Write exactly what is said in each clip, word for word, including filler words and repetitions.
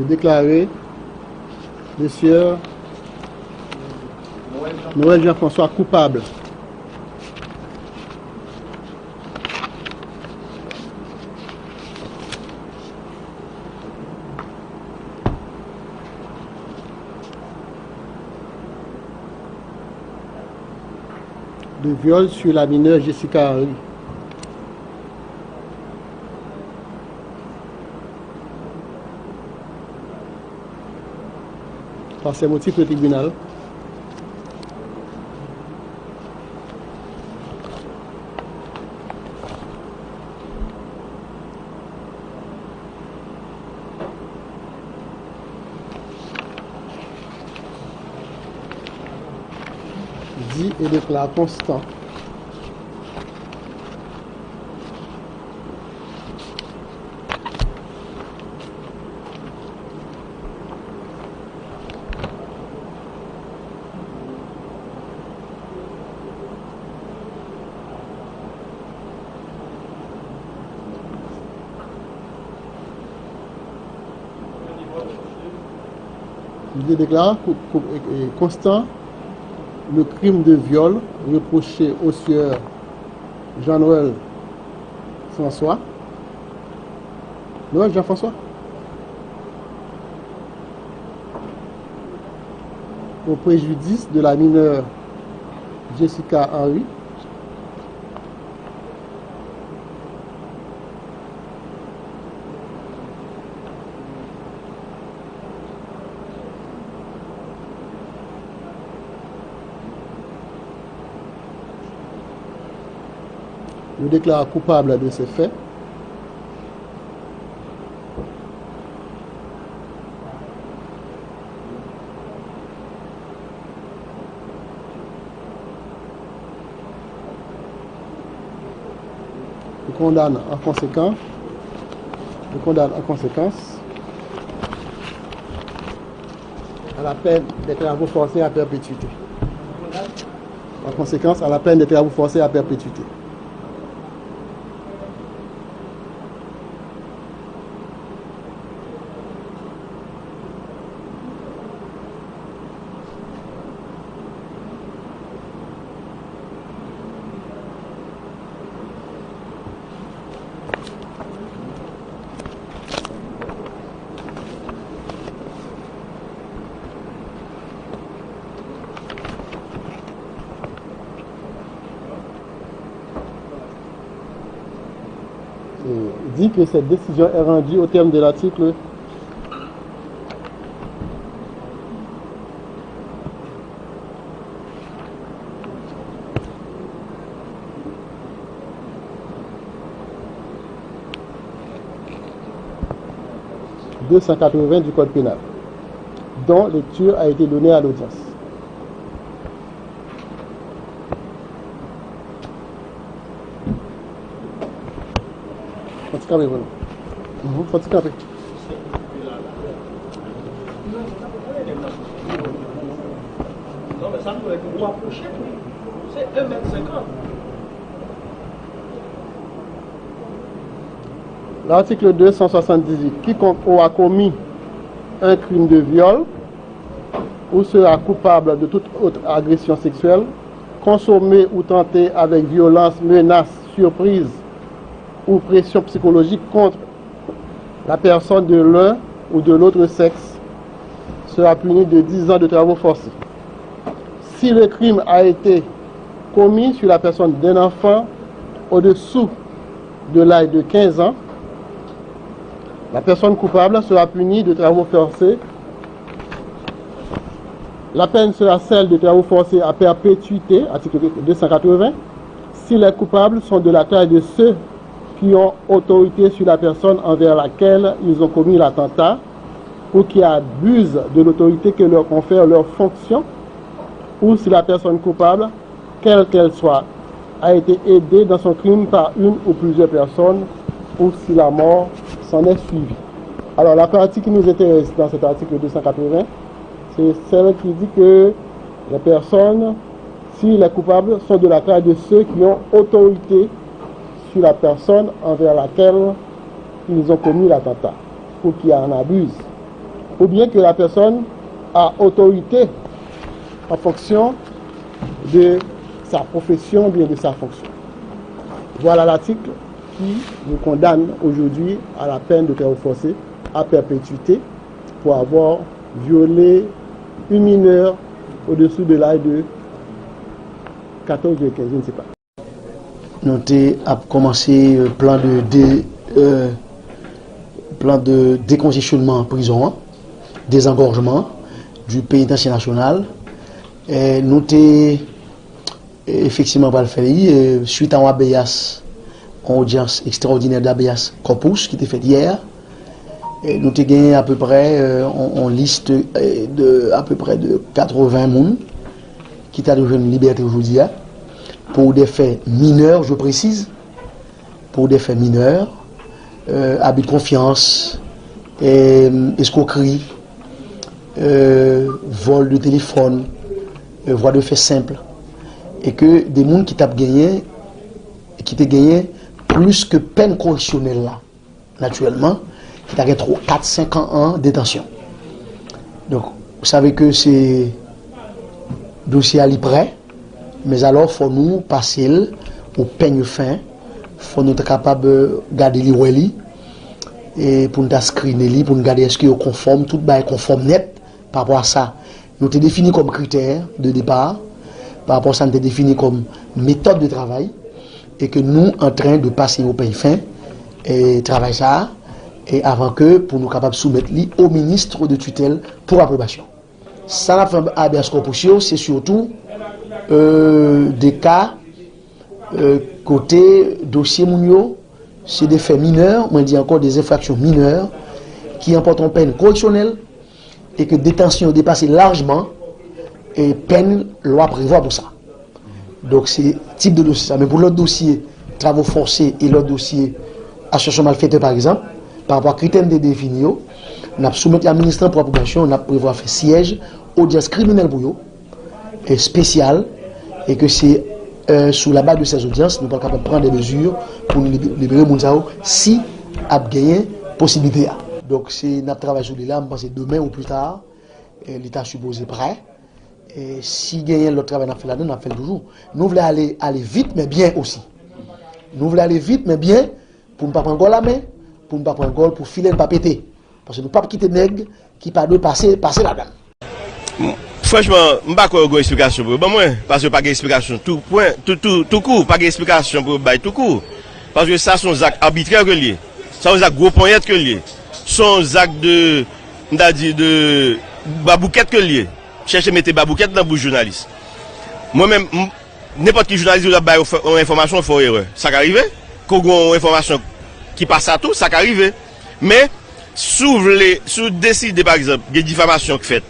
Déclarer Monsieur Noël Jean-François coupable de viol sur la mineure Jessica Henry. Par ces motifs, le tribunal dit et déclare constant Il déclare constant le crime de viol reproché au sieur Jean-Noël François, Noël Jean-François, au préjudice de la mineure Jessica Henry, nous déclare coupable de ces faits. Nous condamne en conséquence, nous condamne en conséquence à la peine des travaux forcés à perpétuité. En conséquence, à la peine des travaux forcés à perpétuité. Dit que cette décision est rendue au terme de l'article deux cent quatre-vingts du Code pénal, dont lecture a été donnée à l'audience. Fò ti kanpe pou nou. Mhm, fò ti kanpe. Non, men sa nou wè ke ou apwoche tou. Se un mèt senkant. L'article deux cent soixante-dix-huit, quiconque aura commis un crime de viol ou sera coupable de toute autre agression sexuelle, consommée ou tentée avec violence, menace, surprise ou pression psychologique contre la personne de l'un ou de l'autre sexe sera puni de dix ans de travaux forcés. Si le crime a été commis sur la personne d'un enfant au-dessous de l'âge de quinze ans, la personne coupable sera punie de travaux forcés. La peine sera celle de travaux forcés à perpétuité, article deux cent quatre-vingts, si les coupables sont de la taille de ceux qui ont autorité sur la personne envers laquelle ils ont commis l'attentat ou qui abusent de l'autorité que leur confère leur fonction, ou si la personne coupable, quelle qu'elle soit, a été aidée dans son crime par une ou plusieurs personnes, ou si la mort s'en est suivie. Alors, la partie qui nous intéresse dans cet article deux cent quatre-vingts, c'est celle qui dit que les personnes, si les coupables, sont de la taille de ceux qui ont autorité sur la personne envers laquelle ils ont commis l'attentat ou qui en abusent. ou bien que la personne a autorité en fonction de sa profession ou bien de sa fonction. Voilà l'article qui vous condamne aujourd'hui à la peine de travaux forcés à perpétuité pour avoir violé une mineure au-dessous de l'âge de quatorze ou quinze, je ne sais pas. Nou te ap kòmanse plan de, de euh, plan de décongestionnement prizon an, désengorgement du pénitencier national. E nou te efektivman pral fè li, euh, suite à un habeas, une audience extraordinaire d'habeas corpus ki te fèt yè. E nou te gen apeprè euh, on, on liste euh, de apeprè de katreven moun ki ta dwe jwenn libète jodi a pour des faits mineurs, je précise, pour des faits mineurs, euh, abus de confiance, euh, escroquerie, euh, vol de téléphone, euh, voie de fait simple, e ke de moun ki t ap genyen, ki te genyen plis ke pèn koreksyonèl la, natirèlman, ki ta gen twa, kat, senk an an detansyon. Donk, ou save ke se dosye a li prè, men alò fò nou pase l au peigne fin, fò nou ta kapab gade li, wè li, e pou n ta skrine li, pou n gade èske yo konfòm, tout bagay konfòm nèt pa rapò a sa nou te defini kòm kritè de depa, pa rapò a sa nou te defini kòm metòd de travay, e ke nou antren de pase au peigne fin e travay sa a, e avan ke pou nou kapab soumèt li au ministre de tutelle pour approbation. Sa n ap fè habeas corpus yo, se sitou euh, de ka euh, kote dosye moun yo, se de fè minè, mwen di ankò, de enfraksyon minè, ki anpòte yon pèn koreksyonèl e ke detansyon yo depase lajman e pèn lwa prevwa pou sa. Donk, se tip de dosye sa. Men pou lòt dosye, travaux forcés e lòt dosye, asosyasyon malfètè, pa egzanp, pa rapò a kritè n te defini yo, n ap soumèt yo a minis lan pou apwobasyon, n ap prevwa fè syèj odyans kriminèl pou yo, espesyal, e ke se euh, sous la base de ces audiences, nou pral kapab pran de mezi pou nou libere moun sa yo si ap genyen posiblite a. Donk, se n ap travay sou li la, m panse demen ou pli ta, eh, li ta sipoze prè. E si genyen lòt travay n ap fè ladan, n ap fè l toujou. Nou vle ale, ale vit, men byen osi. Nou vle ale vit, men byen, pou n pa pran gòl a men, pou n pa pran gòl pou filè n pa pete. Paske nou p ap kite nèg ki pa dwe pase, pase ladan l. Franchman, m pa kwè yo gen yon eksplikasyon pou yo ban mwen, paske pa gen eksplikasyon tou pwen, tou, tou, tou kou, pa gen eksplikasyon pou yo bay tou kou. Paske sa se yon zak abitrè ke l ye. Sa yon zak gwo ponyèt ke l ye. Se yon zak de, m ta di, de baboukèt ke l ye. Chèche mete baboukèt nan bouch jounalis. Mwen menm, m, nenpòt ki jounalis ou ap bay yon enfòmasyon, fè yon erè. Sa ka rive. Ke w gen yon enfòmasyon ki pa sa tou, sa ka rive. Men, si w vle, si w deside, pa egzanp, gen difamasyon k fèt,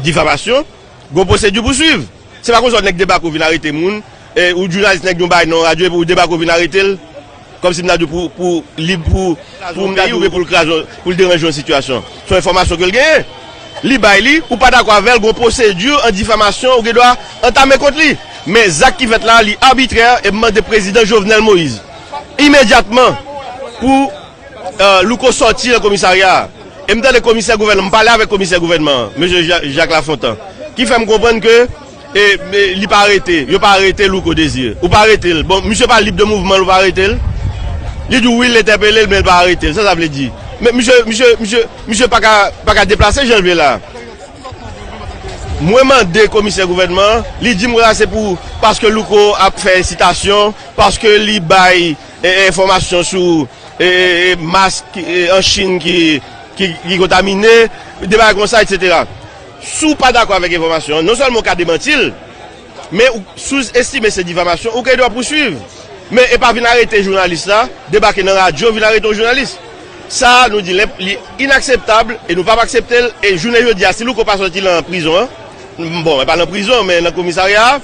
difamasyon, gen yon pwosedi pou swiv. Se pa konsa nèg debake w vin arete moun, e, ou jounalis nèg yon bagay nan yon radyo epi w debake w vin arete l, kòmsi m ta di w pou, pou lib pou, pou peyi oubyen pou l kraze, pou l deranje yon sitiyasyon. Se yon enfòmasyon ke l genyen. Li bay li, ou pa dakò avè l, gen yon pwosedi an difamasyon ou gen dwa antame kont li. Men zak ki fèt la, li abitrè e m mande prezidan Jovenel Moïse imedyatman pou Louko sòti nan komisarya a. E m tande komisè gouvènman, m pale avèk komisè gouvènman an, mesye Jacques Lafontant, ki fè m konprann ke e, e, li pa arete, yo pa arete Louko Désiré. Ou pa arete l. Bon, misye pa lib de mouvman l, ou pa arete l. Li di w wi, l entèpele l, men l pa arete l. Sa sa vle di? Men misye, misye, misye, misye pa ka, pa ka deplase jan l vle la. Mwen mande komisè gouvènman an, li di m konsa se pou, paske Louko ap fè ensitasyon, paske li bay e, enfòmasyon sou e, e, e, mas ki, e, an Chin ki, ki, ki kontamine, de bagay konsa, etsetera. Si w pa dakò avèk enfòmasyon an, non sèlman w ka demanti l, men ou, si w estime se difamasyon, ou gen dwa pouswiv. Men e pa vin arete jounalis la, debake nan radyo, vin arete yon jounalis. Sa a, nou di l, li inakseptab e nou p ap aksepte l. E jounen jodi a, si Louko pa sòti nan prizon an, bon, e pa nan prizon, men nan komisarya a,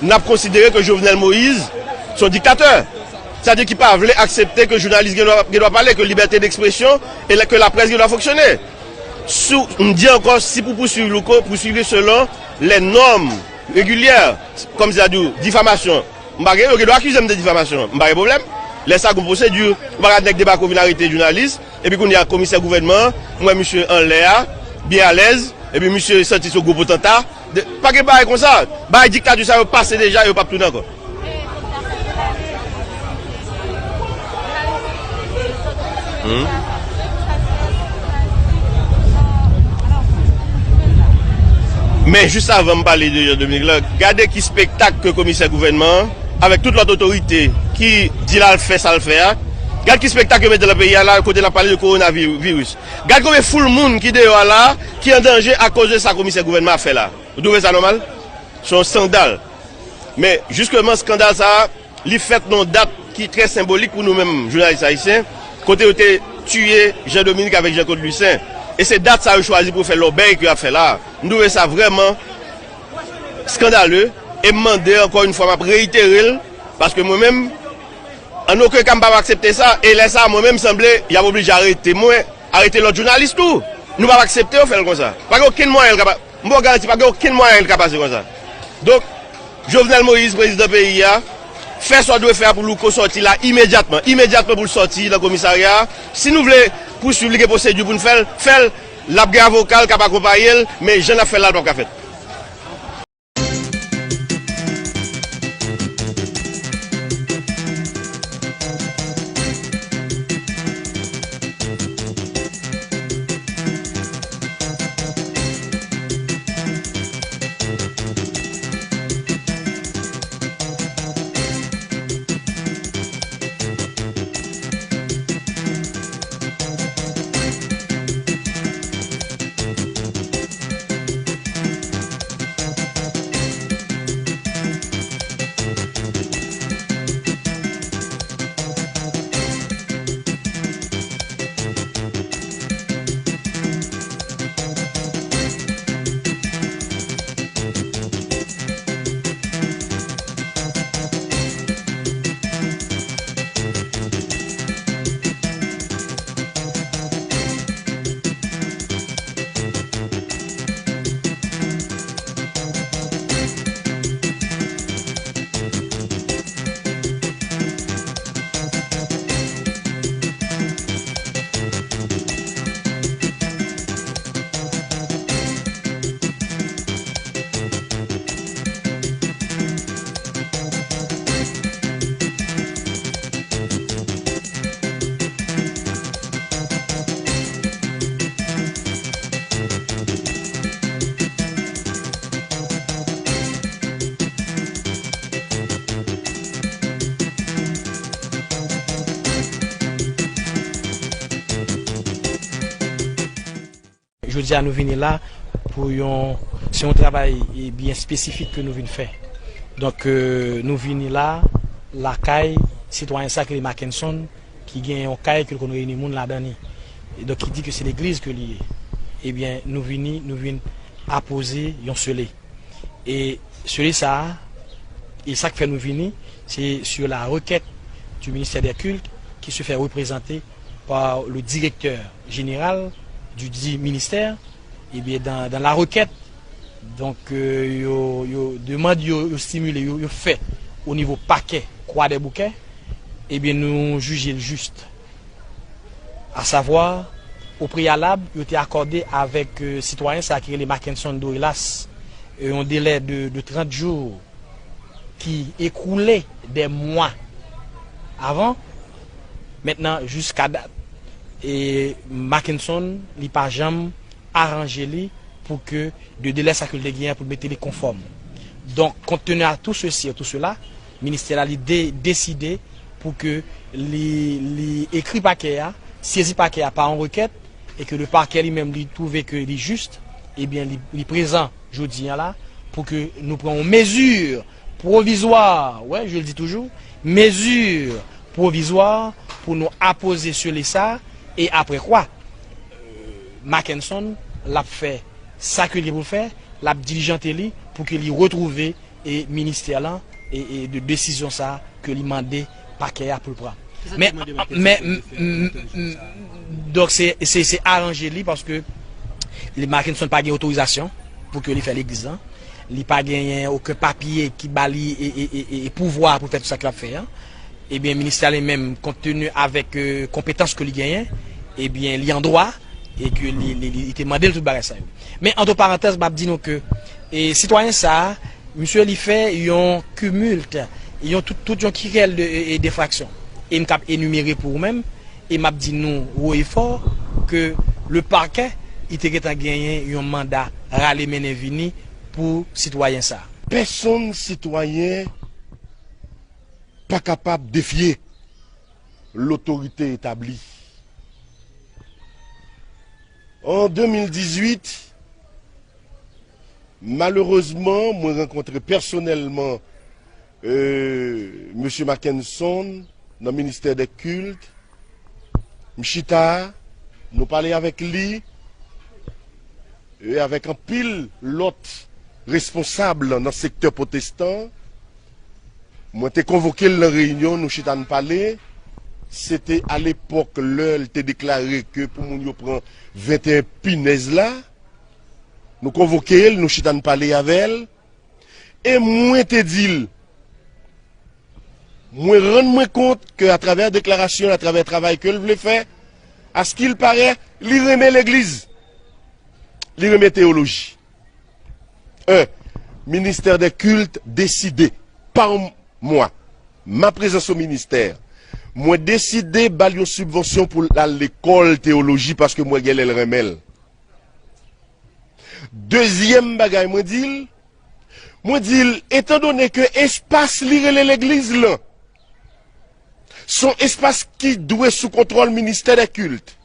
n ap konsidere ke Jovenel Moïse se yon diktatè. Sètadi ki pa vle aksepte ke jounalis gen dwa, gen dwa pale, ke libète dekspresyon e ke laprès gen dwa fonksyone. Si, m di ankò, si pou pouswiv Louko, pouswiv li selon les normes régulières, kòm sètadi difamasyon. M pa gen, yo gen dwa akize m de difamasyon. M pa gen pwoblèm. Lè sa, gon pwosedi. Ou pa ka nèg debake w vin arete jounalis, Epi kounye a, komisè gouvènman an, m wè misye anlè a, byen alèz, epi misye santi se yon gwo potanta. De, pa gen bagay konsa. Bagay diktati sa yo pase deja, yo p ap tounen ankò. Hmm. Men jis avan m pale de Jean Dominique la, gade ki spektak ke komisè gouvènman an, avèk tout lòt otorite ki di l al fè sa l fè a, gad ki spektak yo mete nan peyi a la, kote n ap pale de kowonaviris. Gad konbyen foul moun ki deyò a la, ki an danje akoz de sa komisè gouvènman a fè la. Ou twouve sa nòmal? Se yon eskandal. Men, jisteman, eskandal sa a, li fèt nan yon dat ki trè senbolik pou nou menm, jounalis ayisyen, kote yo te tiye Jean Dominique avèk Jean Claude Lucin. E se dat sa yo chwazi pou fè lòbèy ke y ap fè la a. M twouve sa vrèman eskandale, e m mande, ankò yon fwa, m ap reyitere l, paske mwen menm, an okenn ka, m p ap aksepte sa, e lè sa a, mwen menm, sanble, y ap oblije arete mwen, arete lòt jounalis tou. Nou p ap aksepte yo fè l konsa. Pa gen okenn mwayen l ka pa, m ba w garanti, pa gen okenn mwayen l ka pase konsa. Donk, Jovenel Moïse, prezidan peyi a, fè sa w dwe fè a pou Louko sòti la imedyatman. Imedyatman pou l sòti nan komisarya a. Si nou vle pouswiv li, gen pwosedi pou n fè l, fè l. L ap gen avoka l k ap akonpaye l, men jan n ap fè l la, l p ap ka fèt. Jodi a nou vini la pou yon, se yon travay, e, byen espesifik ke nou vin fè. Donk, e, nou vini la lakay sitwayen sa ki rele Mackenson, ki gen yon kay ke l konn reyini moun ladan li. E donk, ki di ke se legliz ke li ye. Ebyen, nou vini, nou vin apoze yon sele. E sele sa a, e sa k fè nou vini, se sur la requête du ministère des Cultes, qui se fait représenter par le directeur général du dit ministère. Ebyen, dans, dans la requête, donk, e, yo, yo, demann yo, yo stimile, yo, yo fè o nivo pakè Kwadèboukè, ebyen, nou jije l jis. Asavwa, o preyalab, yo te akòde avèk, e, sitwayen sa ki rele Mackenson Dorelas, e, yon delè de, de trant jou ki ekoule dè mwa avan. Mentnan, jiska dat, e, Mackenson, li pa janm aranje li pou ke de delè sa ke l te genyen pou l mete li konfòm. Donk, kont teni a tou sesi e tou sela, ministè la, li de-, deside pou ke li, li ekri pakè a, sezi pakè a pa yon rekèt, e ke le pakè li menm, li twouve ke li jis, ebyen, li, li prezan jodi a la pou ke nou pran yon mezi pwovizwa, ouais, je le dis toujours, mezi pwovizwa pou nou apoze sele sa, e apre kwa, Mackenson, l ap fè sa ke li gen pou l fè, l ap dilijante li pou ke li retwouve, e, ministè lan, e, e de desizyon sa ke li mande pakè a pou l pran. Men, men, m, m, m, donk, se, se, se aranje li paske li, Mackenson pa gen otorizasyon pou ke li fè legliz lan. Li pa genyen okenn papye ki ba li, e, e, e, e, e pouvwa pou l fè tout sa ke l ap fè an. Ebyen, ministè a li menm, kont teni avèk, e, konpetans ke li genyen, ebyen, li an dwa, e ke li, li, li, li te mande l tout bagay sa yo. Men, antre parantèz, m ap di nou ke, e, sitwayen sa a, misye li fè yon cumul, yon tout, tout yon kirèl de, e, e, enfraksyon. E m k ap enimere pou ou menm, e m ap di nou wo e fò ke le pakè, li te gentan genyen yon manda rale mennen vini pou sitwayen sa a. Pèsonn sitwayen pa kapab defye lotorite etabli. An de mil dizuit, malerezman, mwen rankontre pèsonèlman, euh, mesye Mackenson nan ministè dè kilt. M chita, nou pale avèk li, e avèk anpil lòt responsab nan sektè pwotestan. Mwen te konvoke l nan reyinyon, nou chita n pale. Se te alepòk lè l te deklare ke pou moun yo pran venteyen pinèz la. Nou konvoke l, nou chita n pale avè l. E mwen te di l, mwen rann mwen kont ke atravè deklarasyon l, atravè travay ke l vle fè, askilparè, li renmen legliz. Li renmen teyoloji. En, ministè dè kilt deside, pa mwa, ma prezans o ministè, mwen deside ba l yon sibvansyon pou l al lekòl teyoloji paske mwen genlè l renmen l. Dezyèm bagay mwen di l, mwen di l, etandone ke espas li rele legliz lan, se yon espas ki dwe sou kontwòl ministè dè kilt.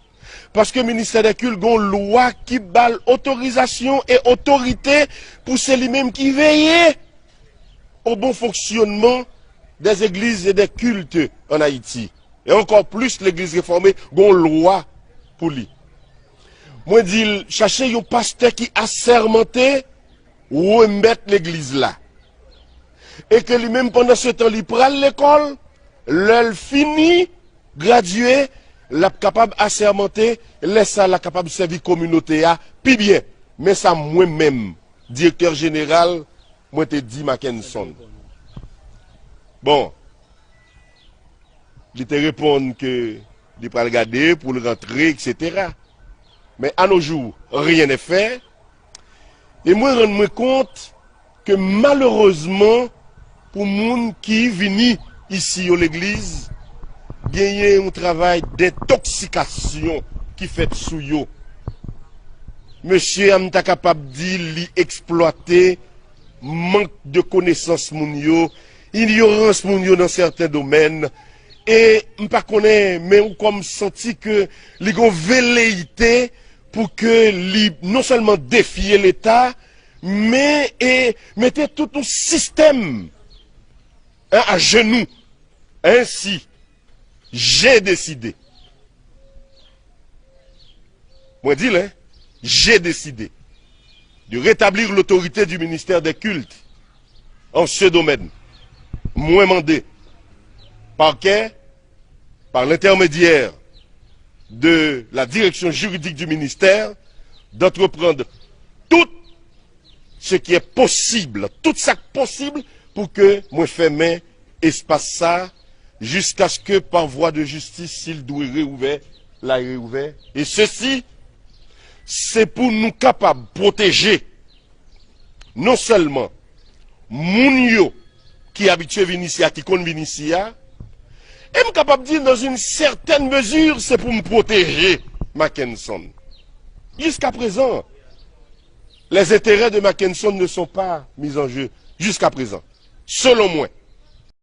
Paske ministè dè kilt gon lwa ki ba l otorizasyon e otorite pou se li menm ki veye o bon fonksyonman dè zegliz e dè kilt an Ayiti. E ankò plis legliz refòme gon lwa pou li. Mwen di l, chache yon pastè ki asèmante remèt legliz la. E ke li menm pandan se tan li pral lekòl, lè l fini, gradye, l ap kapab asèmante, lè sa l a kapab sèvi kominote a pi byen. Men sa mwen menm, direktè jeneral, mwen te di Mackenson. Bon, li te reponn ke li pral gade pou l rantre, etsetera. Men a no jou, rien n'est fait. E mwen rann mwen kont ke malerezman, pou moun ki vini isi yo legliz, genyen yon travay dentoksikasyon ki fèt sou yo. Mesye a, m ta kapab di li eksplwate mank de konesans moun yo, inyorans moun yo nan sèten domèn, e m pa konnen, men ou kòm santi ke li gon veleyite pou ke li non sèlman defye Leta, men e mete tout yon sistèm, en, ajenou. Ainsi, j'ai décidé. Mwen di l, en, j'ai décidé de rétablir l'autorité du ministère des cultes en ce domaine. Mwen mande pakè, par l'intermédiaire de la direction juridique du ministère, d'entreprendre tout ce qui est possible, tout sa k posib pou ke mwen fèmen espas sa, jiskaske pa vwa de jistis, si l dwe reouvè, l a reouvè. E sesi, se pou nou kapab pwoteje non sèlman moun yo ki abitye vin isi a, ki konn vin isi a, e m kapab di, dans une certaine mesure, se pou m pwoteje Mackenson. Jiskaprezan, les intérêts de Mackenson ne sont pas mis en jeu. Jiskaprezan, selon mwen.